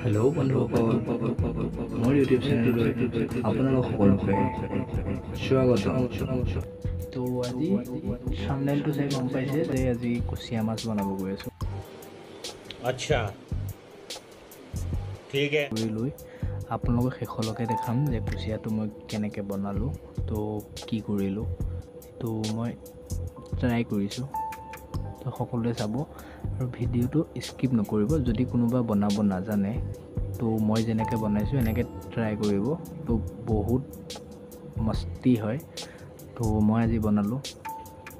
Hello' বন্ধুসকল, মোৰ YouTube চেনেললৈ আপোনালোক সকলোকে স্বাগতম। তো আজি থাম্বনেইলটো চাই গম পাইছে যে আজি কুচিয়া মাছ বনাব গৈ আছোঁ। अच्छा, ठीक है। কৰি লৈ আপোনালোকক শেষলৈকে দেখাম যে কুচিয়াটো মই কেনেকৈ বনালোঁ, তো কি কৰিলোঁ, তো মই ট্ৰাই কৰিছোঁ। তো সকলোৱে চাব আৰু ভিডিঅ'টো স্কিপ নকৰিব। যদি কোনোবা বনাব নাজানে তো মই যেনেকৈ বনাইছোঁ এনেকৈ ট্ৰাই কৰিব, তো বহুত মস্তি হয়। তো মই আজি বনালোঁ,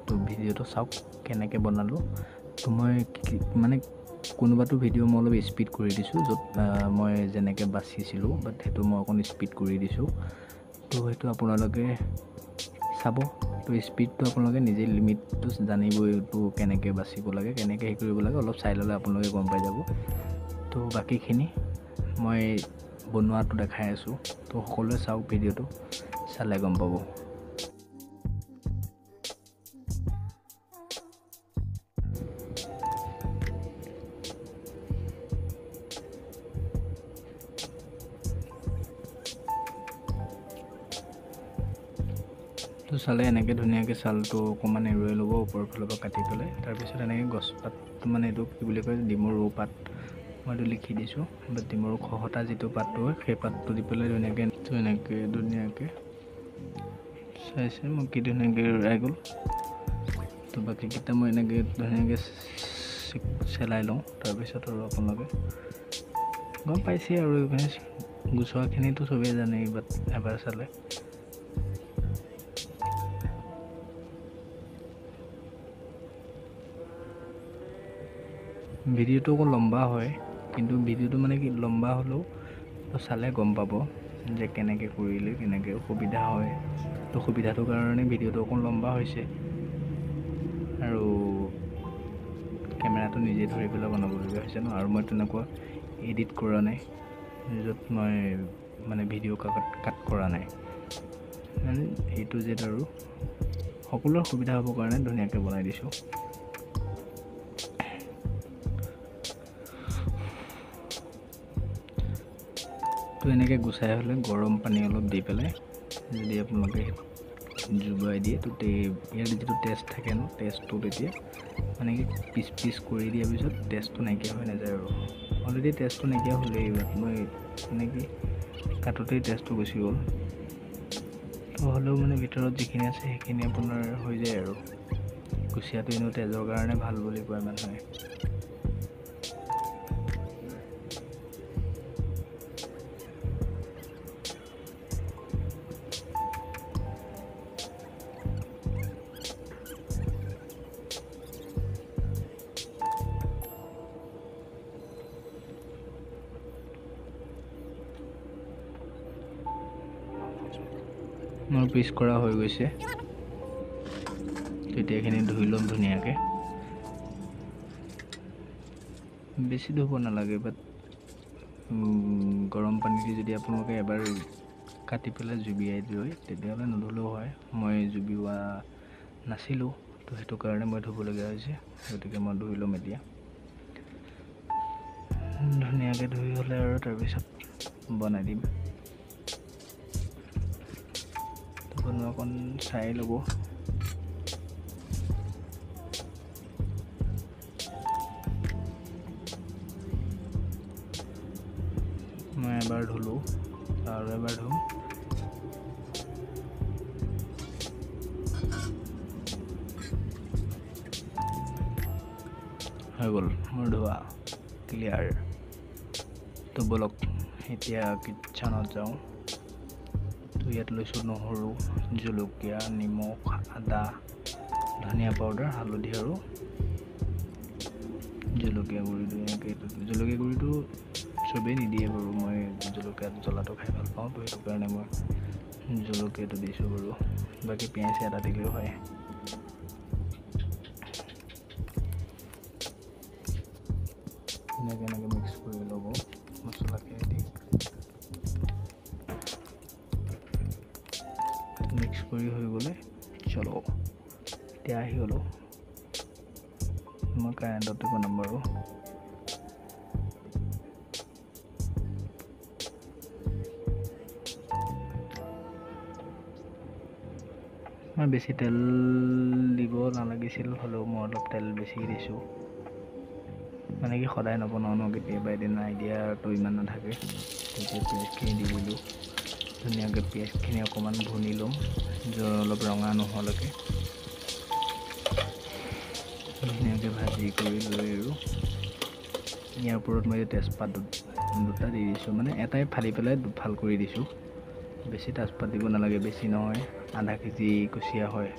তো ভিডিঅ'টো চাওক কেনেকৈ বনালোঁ। তো মই মানে কোনোবাটো ভিডিঅ' মই অলপ স্পীড কৰি দিছোঁ, য'ত মই যেনেকৈ বাচিছিলোঁ বাট সেইটো মই অকণ স্পীড কৰি দিছোঁ। তো সেইটো আপোনালোকে চাব। তো স্পীডটো আপোনালোকে নিজেই লিমিটটো জানিবই, এইটো কেনেকৈ বাচিব লাগে, কেনেকৈ হেৰি কৰিব লাগে, অলপ চাই ল'লে আপোনালোকে গম পাই যাব। তো বাকীখিনি মই বনোৱাটো দেখাই আছোঁ, তো সকলোৱে চাওক ভিডিঅ'টো, চালে গম পাব। তো চালে এনেকৈ ধুনীয়াকৈ ছালটো অকণমান এৰুৱাই ল'ব ওপৰৰ ফালৰ পৰা কাটি পেলাই। তাৰপিছত এনেকৈ গছপাতটো, মানে এইটো কি বুলি কয়, ডিমৰু পাত, মই এইটো লিখি দিছোঁ, বাট ডিমৰু খহটা যিটো পাতটো হয় সেই পাতটো দি পেলাই ধুনীয়াকৈ এনেকৈ ধুনীয়াকৈ চাইছে মই কি ধুনীয়াকৈ এৰুৱাই গ'ল। তো বাকীকেইটা মই এনেকৈ ধুনীয়াকৈ চেলাই লওঁ। তাৰপিছত আৰু আপোনালোকে গম পাইছেই আৰু এইখিনি গুচোৱাখিনিতো চবেই জানেই, বাট এবাৰ চালে। ভিডিঅ'টো অকণ লম্বা হয়, কিন্তু ভিডিঅ'টো মানে কি লম্বা হ'লেও চালে গম পাব যে কেনেকৈ কৰিলে কেনেকৈ সুবিধা হয়। তো সুবিধাটোৰ কাৰণে ভিডিঅ'টো অকণ লম্বা হৈছে আৰু কেমেৰাটো নিজে ধৰি পেলাই বনাবলগীয়া হৈছে ন, আৰু মই তেনেকুৱা এডিট কৰা নাই, য'ত মই মানে ভিডিঅ' কাট কৰা নাই, মানে এইটো জেড আৰু সকলোৰে সুবিধা হ'বৰ কাৰণে ধুনীয়াকৈ বনাই দিছোঁ। তো এনেকৈ গুচাই হ'লে গৰম পানী অলপ দি পেলাই যদি আপোনালোকে জুবুৱাই দিয়ে, তো ইয়াৰ যিটো টেষ্ট থাকে ন, টেষ্টটো তেতিয়া মানে কি পিচ পিচ কৰি দিয়াৰ পিছত টেষ্টটো নাইকিয়া হৈ নাযায় আৰু অলৰেডি টেষ্টটো নাইকিয়া হ'লেই, মই মানে কি কাটোতেই টেষ্টটো গুচি গ'ল। তো হ'লেও মানে ভিতৰত যিখিনি আছে সেইখিনি আপোনাৰ হৈ যায় আৰু। কুচিয়াটো এনেও তেজৰ কাৰণে ভাল বুলি কয় মানুহে। মোৰ পিচ কৰা হৈ গৈছে, তেতিয়া এইখিনি ধুই ল'ম ধুনীয়াকৈ। বেছি ধুব নালাগে, বাট গৰম পানী দি যদি আপোনালোকে এবাৰ কাটি পেলাই জুবিয়াই লয় তেতিয়াহ'লে নুধুলেও হয়। মই জুবিওৱা নাছিলোঁ, তো সেইটো কাৰণে মই ধুবলগীয়া হৈছে, গতিকে মই ধুই ল'ম এতিয়া ধুনীয়াকৈ। ধুই হ'লে আৰু তাৰপিছত বনাই দিম। বনোৱা অকণ চাই ল'ব। মই এবাৰ ধুলোঁ আৰু এবাৰ ধুম। হৈ গ'ল মোৰ ধোৱা ক্লিয়াৰ। তো ব'লক এতিয়া কিটচেনত যাওঁ। তো ইয়াত লৈছোঁ নহৰু, জলকীয়া, নিমখ, আদা, ধনিয়া পাউডাৰ, হালধি আৰু জলকীয়া গুড়ি। ধুনীয়াকৈ জলকীয়া গুড়িটো চবেই নিদিয়ে বাৰু, মই জলকীয়া জ্বলাটো খাই ভাল পাওঁ, তো সেইটো কাৰণে মই জলকীয়াটো দিছোঁ বাৰু। বাকী পিঁয়াজ এটা দিলেও হয়। ধুনীয়াকৈ এনেকৈ মিক্স কৰি ল'ব মছলাখিনি দি। মিক্স কৰি হৈ গ'লে চলো এতিয়া আহি গ'লোঁ। মই কাৰেণ্টতে বনাম বাৰু। মই বেছি তেল দিব নালাগিছিল, হ'লেও মই অলপ তেল বেছিকৈ দিছোঁ। মানে কি সদায় নবনাওঁ ন, কেতিয়াবা এদিন আইডিয়াটো ইমান নাথাকে। তেতিয়া পিঁয়াজখিনি দি দিলোঁ। ধুনীয়াকৈ পিঁয়াজখিনি অকণমান ভুনি ল'ম, অলপ ৰঙা নোহোৱালৈকে ধুনীয়াকৈ ভাজি কৰি লৈ আৰু ইয়াৰ ওপৰত মই তেজপাত দুটা দি দিছোঁ, মানে এটাই ফালি পেলাই দুফাল কৰি দিছোঁ। বেছি তেজপাত দিব নালাগে, বেছি নহয়, আধা কেজি কুচিয়া হয়।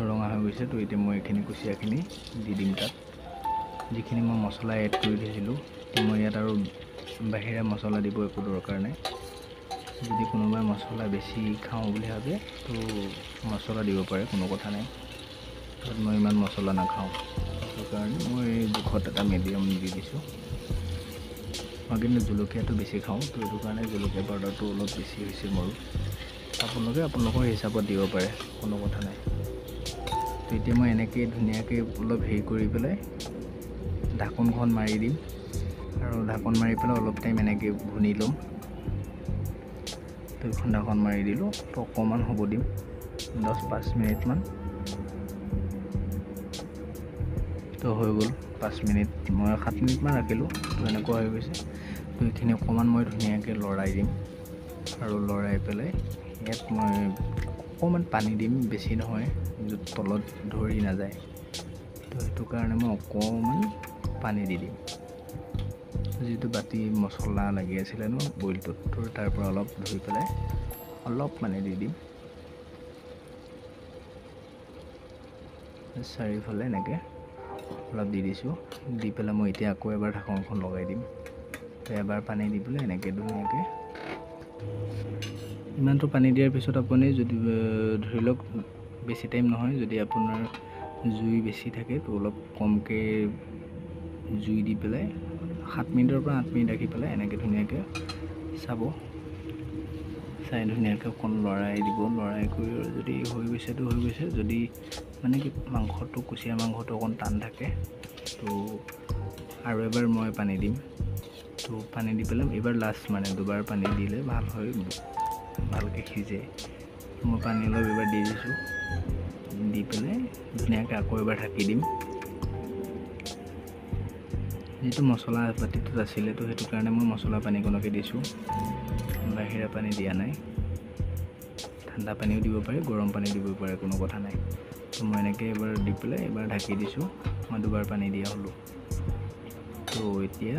ৰঙা হৈ গৈছে। তো এতিয়া মই এইখিনি কুচিয়াখিনি দি দিম তাত, যিখিনি মই মছলা এড কৰি থৈছিলোঁ। তো মই ইয়াত আৰু বাহিৰা মছলা দিব একো দৰকাৰ নাই। যদি কোনোবাই মছলা বেছি খাওঁ বুলি ভাবে তো মছলা দিব পাৰে, কোনো কথা নাই। তাত মই ইমান মছলা নাখাওঁ, সেইকাৰণে মই জোখত এটা মিডিয়াম দি দিছোঁ। মই কিন্তু জলকীয়াটো বেছি খাওঁ, তো সেইটো কাৰণে জলকীয়া পাউডাৰটো অলপ বেছি হৈছে মোৰো। আপোনালোকে আপোনালোকৰ হিচাপত দিব পাৰে, কোনো কথা নাই। তো এতিয়া মই এনেকৈ ধুনীয়াকৈ অলপ হেৰি কৰি পেলাই ঢাকোনখন মাৰি দিম আৰু ঢাকোন মাৰি পেলাই অলপ টাইম এনেকৈ ভুনি ল'ম। তো এইখন ঢাকোন মাৰি দিলোঁ, তো অকণমান হ'ব দিম, 10-5 মিনিটমান। তো হৈ গ'ল 5 মিনিট, মই 7 মিনিটমান ৰাখিলোঁ। তো এনেকুৱা হৈ গৈছে। তো এইখিনি অকণমান মই ধুনীয়াকৈ লৰাই দিম আৰু লৰাই পেলাই ইয়াত মই অকণমান পানী দিম, বেছি নহয়, য'ত তলত ধৰি নাযায়। তো সেইটো কাৰণে মই অকণমান পানী দি দিম। যিটো বাতি মছলা লাগি আছিলে ন বইলটোত, তো তাৰ পৰা অলপ ধুই পেলাই অলপ পানী দি দিম চাৰিওফালে এনেকৈ অলপ দি দিছোঁ। দি পেলাই মই এতিয়া আকৌ এবাৰ ঢাকনখন লগাই দিম। তো এবাৰ পানী দি পেলাই এনেকৈ ধুনীয়াকৈ ইমানটো পানী দিয়াৰ পিছত আপুনি যদি ধৰি লওক বেছি টাইম নহয়, যদি আপোনাৰ জুই বেছি থাকে তো অলপ কমকৈ জুই দি পেলাই 7 মিনিটৰ পৰা 8 মিনিট ৰাখি পেলাই এনেকৈ ধুনীয়াকৈ চাব, চাই ধুনীয়াকৈ অকণ লৰাই দিব। লৰাই কৰি যদি হৈ গৈছে তো হৈ গৈছে। যদি মানে কি মাংসটো, কুচিয়া মাংসটো অকণ টান থাকে তো আৰু এবাৰ মই পানী দিম। তো পানী দি পেলাই এইবাৰ লাষ্ট মানে দুবাৰ পানী দিলে ভাল হয়, ভালকৈ সিজে। মই পানী অলপ এইবাৰ দি দিছোঁ। দি পেলাই ধুনীয়াকৈ আকৌ এবাৰ ঢাকি দিম। যিটো মছলা বাতিটোত আছিলে তো সেইটো কাৰণে মই মছলা পানীকণকে দিছোঁ, বাহিৰা পানী দিয়া নাই। ঠাণ্ডা পানীও দিব পাৰে, গৰম পানী দিব পাৰে, কোনো কথা নাই। তো মই এনেকৈ এবাৰ দি পেলাই এবাৰ ঢাকি দিছোঁ। মই দুবাৰ পানী দিয়া হ'লোঁ। তো এতিয়া